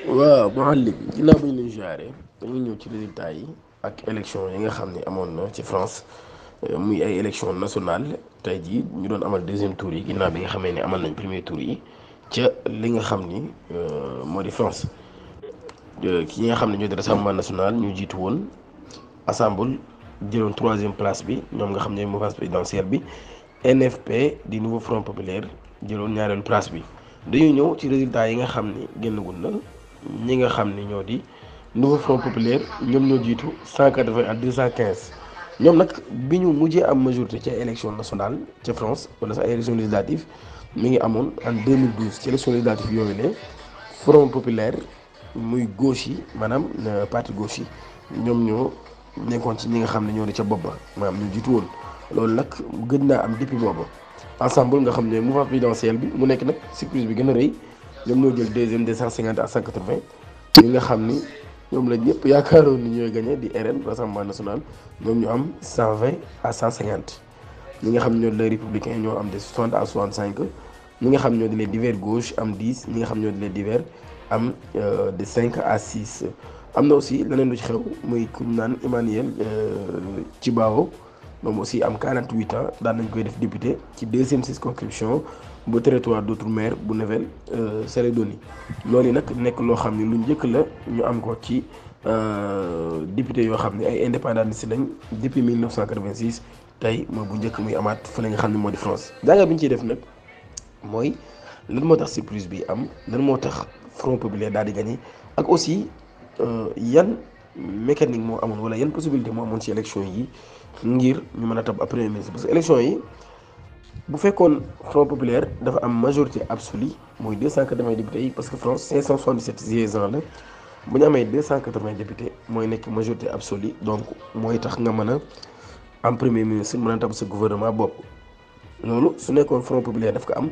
waaw Mouhalim ginnaaw bi ñu leen jaaree dañuy ñëw ci résultats yi ak élection yi nga xam ne amoon na ci France muy ay élection nationale tey jii ñu doon amal deuxième tour yi ginnaaw bi nga xamee ne amal nañ premier tour yi ca li nga xam ni moo di France ki nga xam ne ñoo di Rassemblement national ñu jiitu woon assemble jëloon troisième place bi ñoom nga xam ne mouvance présidentielle bi NFP di nouveau front populaire jëloon ñaareelu place bi dañuy ñëw ci résultats yi nga xam ni génnagul na ñi nga xam ni ñoo di nouveau front populaire ñoom ñoo jiitu 180 à 215 ñoom nag bi ñu mujjee am majorité ca élection nationale ca France wala sa élection législative mi ngi amoon en 2012 ci élection législative yooyu ne front populaire muy gauche yi maanaam parti gauche yi ñoom ñoo nekkoon ci ñi nga xam ne ñoo di ca bopp ba maanaam ñu jiitu woon loolu nag gën naa am depuis booba ensemble nga xam ne mouvance présidentielle bi mu nekk nag surprise bi gën a rëy ñoom ñoo jël deuxième 250 à 180 ñi nga xam ni ñoom la ñëpp yaakaaroon ni ñooy gagné di RN Rassemblement national ñoom ñu am 120 à 150 ñi nga xam ne ñoo di les républicains ñoo am de 60 à 65 ñi nga xam ñoo di les divers gauche am 10 ñi nga xam ñoo di les divers am de 5 à 6 am na aussi leneen lu ci xew muy ku ñu naan Emmanuel Tjibaho moom aussi am 48 ans daan nañ koy def député ci deuxième circonscription bu territoire d'outre-mer bu Nouvelle-Calédonie loolu nag nekk loo xam ne lu njëkk la ñu am ko ci député yoo xam ne ay indépendantistes lañ depuis 1986 tey mooy bu njëkk muy amaat fële nga xam ne moo di France. jàngat bi ñu ciy def nag mooy lan moo tax surprise bi am lan moo tax Front populaire daal di gagné ak aussi yan mécanique moo amoon wala yan possibilité moo amoon ci élection yi ngir ñu mën a tab ab premier ministre parce que élection yi. bu fekkoon Front populaire dafa am majorité absolue mooy 280 députés yi parce que France 577 sièges la bu ñu amee 280 députés mooy nekk majorité absolue donc mooy tax nga mën a am premier ministre mën a tab sa gouvernement bopp. loolu su nekkoon Front populaire daf ko am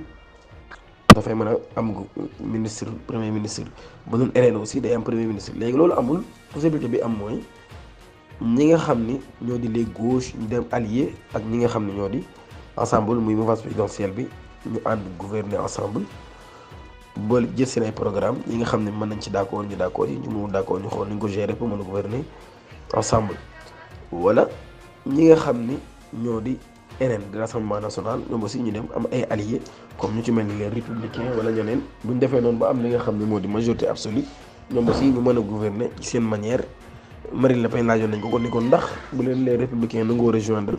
dafay mën a am ministre premier ministre ba doon RN aussi day am premier ministre léegi loolu amul possibilité bi am mooy ñi nga xam ni ñoo di les gauches ñu dem allié ak ñi nga xam ne ñoo di. ensemble muy mouvance présidentielle bi ñu ànd gouverner ensemble ba jël seen ay programme yi nga xam ne mën nañ ci d'accord ñu d'accord yi ñu mënul d'accord ñu xool ni ñu ko gérer pour mën a gouverner ensemble wala ñi nga xam ni ñoo di RN di Rassemblement national ñoom aussi ñu dem am ay alliés comme ñu ci mel ni les républicains wala ñeneen bu ñu defee noonu ba am li nga xam ne moo di majorité absolue ñoom aussi ñu mën a gouverner ci seen manière Marine Le Pen laajoon nañ ko kon ni ko ndax bu leen les républicains nangoo rejoindre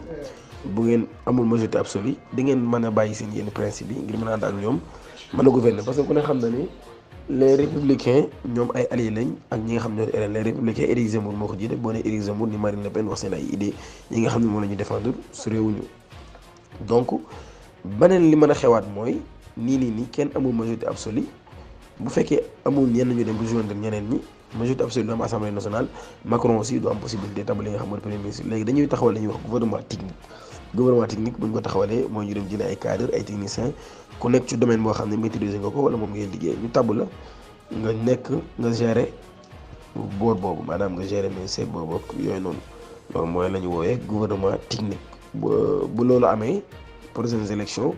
bu ngeen amul majorité absolue di ngeen mën a bàyyi seen yenn principe yi ngir mën a ànd ak ñoom mën a gouverner parce que ku ne xam na ni les républicains ñoom ay alliés lañ ak ñi nga xam ne les républicains Éric Zemmour moo ko jiite boo nee Éric Zemmour ni Marine Le Pen wax seen ay idées yi nga xam ne moom la ñuy défendre su réewuñu donc beneen li mën a xewaat mooy nii kenn amul majorité absolue bu fekkee amul ñenn ñu dem rejoindre ñeneen ñi majorité absolue du am assemblée nationale Macron aussi du am possibilité tabal li nga xam mooy premier ministre léegi dañuy taxawal li ñuy wax gouvernement technique bu ñu ko taxawalee mooy ñu dem jëlee ay cadres ay techniciens ku nekk ci domaine boo xam ne maîtriser nga ko wala moom ngay liggéey ñu tabb la nga nekk nga gérer boor boobu maanaam nga gérer ministère boobu ak yooyu noonu loolu mooy la ñu woowee gouvernement technique bu loolu amee prochaines élections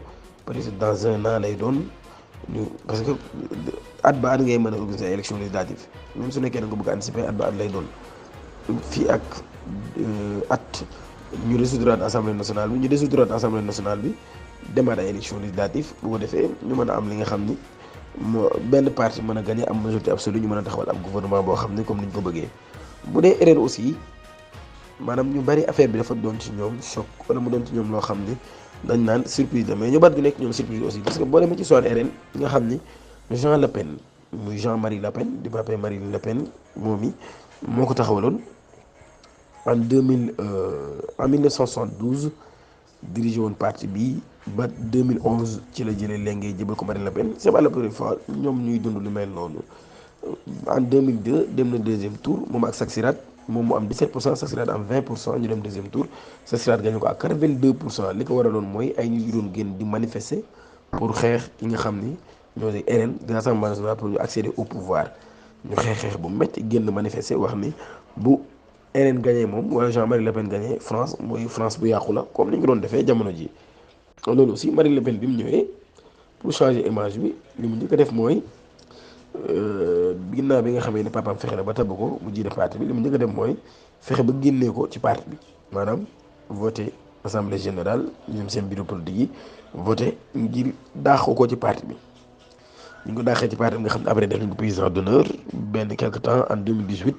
peut-être dans un an lay doon ñu parce que at ba at ngay mën a organiser ay élections législatives même su nekkee da nga bëgg a anticiper at ba at lay doon fii ak at. ñu dissoudre assemblée nationale bi demaat ay élection législative bu ko defee ñu mën a am li nga xam ni moo benn parti mën a gagné am majorité absolue ñu mën a taxawal ab gouvernement boo xam ne comme ni ñu ko bëggee. bu dee RN aussi maanaam ñu bari affaire bi dafa doon ci ñoom choc wala mu doon ci ñoom loo xam ni dañ naan surprise la mais ñu bari du nekk ñoom surprise aussi parce que boo demee ci soir RN nga xam ni Jean Le Pen muy Jean-Marie Le Pen di pape Marine Le Pen moom i moo ko taxawaloon. en 1972 dirigé woon parti bi ba 2011 ci la jëlee léegi jëbal ko Marine Le Pen c'est pas la première fois ñoom ñuy dund lu mel noonu en 2002 dem na deuxième tour moom ak Jacques Chirac moom mu am 17% Jacques Chirac am 20% ñu dem deuxième tour Jacques Chirac gagné ko ak 82% li ko waraloon mooy ay nit yu doon génn di manifester pour xeex yi nga xam ni ñoo di RN di Rassemblement national pour ñu accéder au pouvoir ñu xeex bu métti génn manifester wax ni bu. RN gagné moom wala Jean-Marie Le Pen gagné France mooy France bu yàqu la comme ni ñu ko doon defee jamono ji loolu aussi Marine Le Pen bi mu ñëwee pour changer image bi li mu njëkk a def mooy ginnaaw bi nga xamee ne papaam fexe na ba tabb ko mu jiite parti bi li mu njëkk a dem mooy fexe ba génnee ko ci parti bi maanaam voté assemblée générale ñoom seen bureau politique yi voté ngir daaxu ko ci parti bi. ñu ngi ko daaxee ci parti bi nga xam ne après def nañ ko président d'honneur benn quelque temps en 2018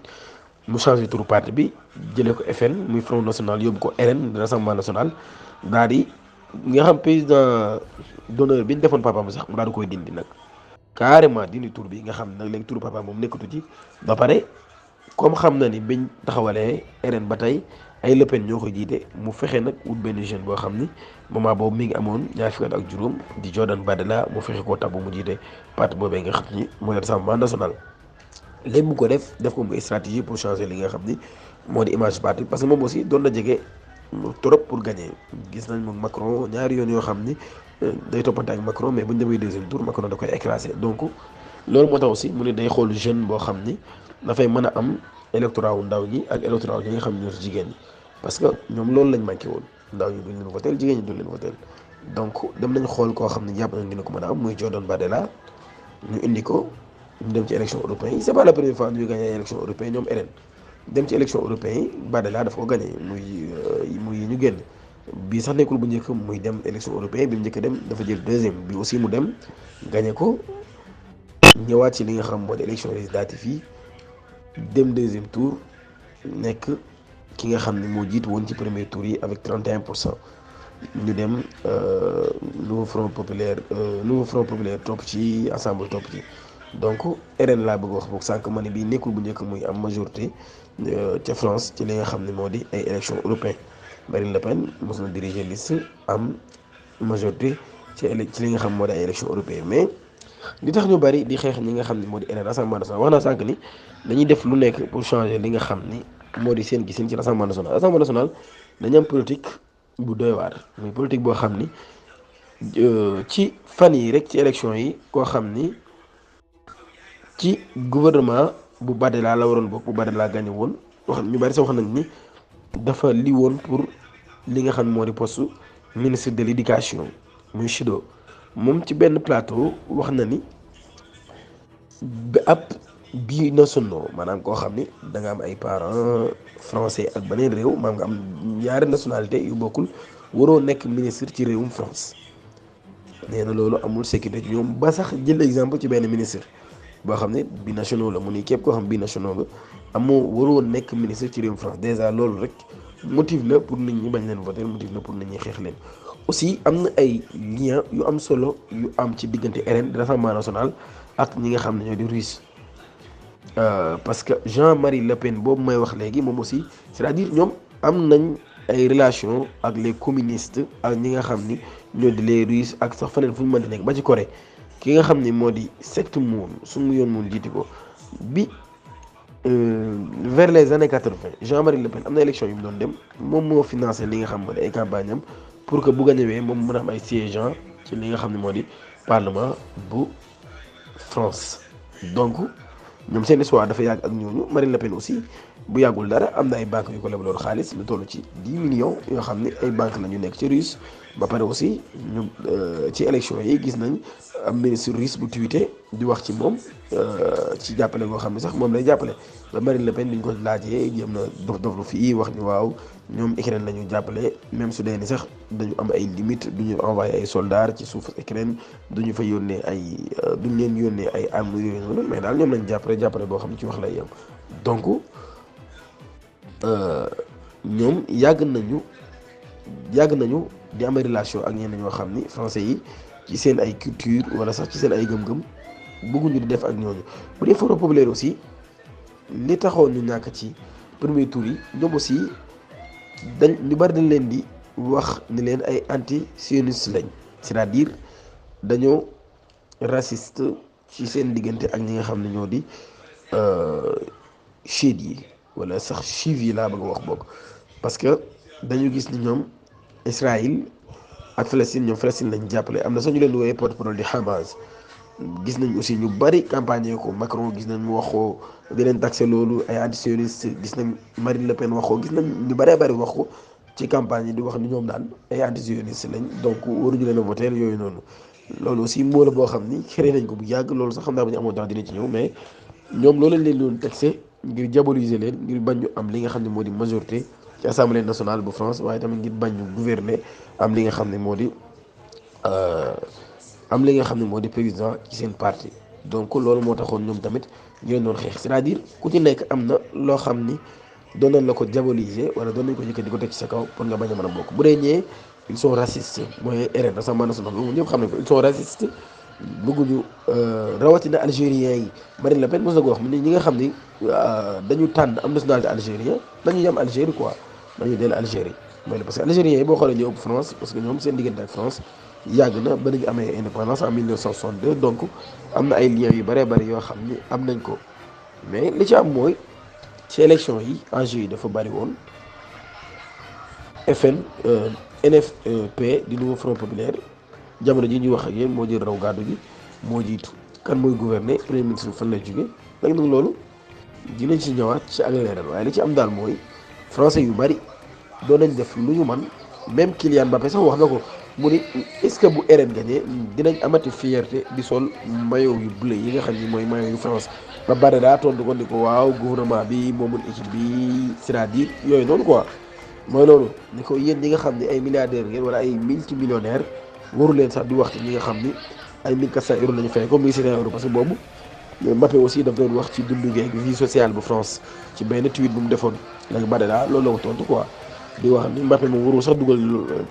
mu changé turu parti bi jëlee ko FN muy Front National yóbbu ko RN Rassemblement National daal di nga xam président d'honneur bi ñu defoon papaam sax mu daal di koy dindi nag. carrément dindi tur bi nga xam nag léegi turu papa moom nekkatu ci ba pare comme xam na ni biñ taxawalee RN ba tey ay Le Pen ñoo ko jiite mu fexe nag wut benn jeune boo xam ni moment boobu mi ngi amoon ñaar fukki at ak juróom di Jordan Bardella mu fexe koo tabb mu jiite parti boobee nga xam ni mooy Rassemblement National. léegi mu ko def ko muy stratégie pour changer li nga xam ni moo di image parti parce que moom aussi doon na jege trop pour gagner gis nañ moom Macron ñaari yoon yoo xam ni. day toppante ak Macron mais bu ñu demee deuxième tour Macron da koy écraser donc loolu moo tax aussi mu ne day xool jeune boo xam ni dafay mën a am électorat wu ndaw ñi ak électorat wu ñi nga xam ne ñoo si jigéen ñi parce que ñoom loolu lañ manqué woon ndaw ñi duñ leen votel jigéen ñi duñ leen votel donc dem nañ xool koo xam ne jàpp nañ dina ko mën a am muy Jordan Bardella ñu indi ko ñu dem ci élection européenne yi c'est pas la première fois ñuy gagné ay élection européenne ñoom RN dem ci élection européenne yi Bardella dafa ko gagné muy ñu génn. bii sax nekkul bu njëkk muy dem élection européenne bi mu njëkk dem dafa jël deuxième bi aussi mu dem gagné ko ñëwaat ci li nga xam moo di élection législative yi dem deuxième tour nekk ki nga xam ne moo jiitu woon ci premier tour yi avec 31%. ñu dem nouveau front populaire topp ci ensemble topp ci donc RN laa bëgg wax boog sànq ma ne bii nekkul bu njëkk muy am majorité ca France ci li nga xam ne moo di ay élection européenne. Marine Le Pen mos na diriger liste am majorité ci li nga xam moo di ay élection européenne mais li tax ñu bari di xeex ñi nga xam ne moo di RN Rassemblement National wax naa sànq ni dañuy def lu nekk pour changer li nga xam ni moo di seen gisin ci Rassemblement National. Rassemblement National dañu am politique bu doy waar muy politique boo xam ni ci fan yi rek ci élection yi koo xam ni ci gouvernement bu Bardella la waroon bokk bu Bardella gagné woon wax ñu bari sax wax nañ ni. dafa li woon pour li nga xam moo di poste ministre de l'éducation muy Chido moom ci benn plateau wax na ni ab binationaux maanaam koo xam ni da nga am ay parents français ak beneen réew maam nga am ñaari nationalité yu bokkul waroo nekk ministre ci réewum France nee na loolu amul sécurité ci ñoom ba sax jël exemple ci benn ministre boo xam ne binationaux la mu ni képp koo xam binationaux nga amoo waroo nekk ministre ci réewum France déjà loolu rek motif la pour nit ñi bañ leen voter motif la pour nit ñi xeex leen aussi am na ay lien yu am solo yu am ci diggante RN Rassemblement National ak ñi nga xam ne ñoo di Russie parce que Jean-Marie Le Pen boobu may wax léegi moom aussi c'est-à-dire ñoom am nañ ay relation ak les communistes ak ñi nga xam ni ñoo di les Russes ak sax faneen fu ñu mën di nekk ba ci Corée ki nga xam ni moo di Secte Moon suñu yoon moon jiiti ko bi vers les années 80 Jean-Marie Le Pen am na élection yu mu doon dem moom moo financé li nga xam moo di ay campagne am pour que bu gañewee moom mën a am ay siégeants ci li nga xam ne moo di parlement bu France donc ñoom seen histoire dafa yàgg ak ñooñu Marine Le Pen aussi bu yàggul dara am na ay banques yu ko lebaloon xaalis lu toll ci 10 millions yoo xam ne ay banques la ñu nekk ci Russe ba pare aussi ñu ci élection yi gis nañ am ministre russe bu tweeté di wax ci moom ci jàppale goo xam ne sax moom lay jàppale ba Marine Le Pen bi ñu ko laajee jéem na dof fii wax ni waaw ñoom Ukraine la ñu jàppale même su dee ni sax dañu am ay limites du ñu envoyé ay soldats ci suuf Ukraine duñu fa yónnee ay duñ leen yónnee ay armes yooyu noonu mais daal ñoom lañ jàppale boo xam ne ci wax lay yem donc ñoom yàgg nañu di am relation ak ñenn ñoo xam ni français yi ci seen ay culture wala sax ci seen ay gëm-gëm bëgguñu di def ak ñooñu bu dee Front Populaire aussi li taxoon ñu ñàkk ci premier tour yi ñoom aussi ñu bari dañ leen di wax ni leen ay anti-sionistes lañ c'est-à-dire dañoo raciste ci seen diggante ak ñi nga xam ne ñoo di chiites yi wala sax juifs yi laa bëgg a wax bokk parce que dañu gis ni ñoom Israël ak Palestine ñoom Palestine lañ jàppale am na sax ñu leen di woowee porte-parole di Hamas gis nañ aussi ñu bari campagne ko Macron gis nañ mu waxoo di leen taxé loolu ay antisionistes gis nañ Marine Le Pen waxoo gis nañ ñu bari wax ko ci campagne yi di wax ni ñoom daan ay antisionistes lañ donc waruñu leen a voter yooyu noonu loolu aussi moo la boo xam ni créé nañ ko bu yàgg loolu sax xam naa bu ñu amoon temps dina ci ñëw mais ñoom loolu lañ leen doon taxé ngir diaboliser leen ngir bañ ñu am li nga xam ne moo di majorité ci assemblée nationale bu France waaye tamit ngir bañ ñu gouverner am li nga xam ne moo di am li nga xam ne moo di président ci seen parti. donc loolu moo taxoon ñoom tamit ñu leen doon xeex c'est-à-dire ku ci nekk am na loo xam ni doon nañ la ko diaboliser wala doon nañ ko yëkkati di ko teg ci sa kaw pour nga bañ a mën a bokk. bu dee ñee ils sont racistes mooy RN Rassemblement national moom ñëpp xam nañ ko ils sont racistes bëgguñu rawatina algériens yi. Marine Le Pen mos na ko wax ni ñi nga xam ni dañu tànn am nationalité algérien dañu yem Algérie quoi dañu dellu Algérie mooy parce que algériens yi boo xoolee ñëw ëpp France parce que ñoom seen diggante ak France yàgg na ba nañu amee indépendance en 1962 donc am na ay liens yu bëree bëri yoo xam ni am nañ ko mais li ci am mooy ci élection yi enjeu yi dafa bëri woon. NFP di nouveau Front populaire jamono ji ñuy wax ak yéen moo jël raw gàddu gi moo jiitu kan mooy gouverner premier ministre fan lay jóge nag loolu dinañ ci ñëwaat ci ak leeral waaye li ci am daal mooy français yu bari doon nañ def lu ñu man même Kylian Mbappé sax wax na ko mu ni est-ce que bu RN gagné dinañ amati fierté di sol maillot yu bleu yi nga xam ni mooy maillot yu France ba bare daa tontu ko ni ko waaw gouvernement bi moomul équipe bi c'est-à-dire yooyu noonu quoi mooy loolu ni ko yéen ñi nga xam ne ay milliardaires ngeen wala ay multimillionnaires waru leen sax di waxtu ñi nga xam ni ay 1400 euros la ñu fay comme 1600 euros parce que boobu Mbappé aussi daf doon wax ci dundu gi ak vie sociale bu France ci benn tweet bu mu defoon léegi Badara loolu la ko tontu quoi di wax ni Mbappé moom warul sax dugal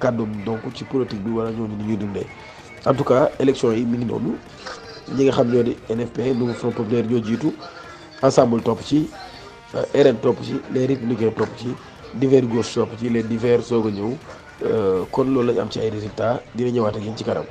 kàddoom donc ci politique bi wala ñooñu ni ñuy dundee. en tout cas élection yi mi ngi noonu ñi nga xam ñoo di NFP Nouveau Front Populaire ñoo jiitu ensemble topp ci RN topp ci les Républicains topp ci divers gauche topp ci les divers soog a ñëw kon loolu lañu am ci ay résultats dina ñëwaat ak yéen ci kanam.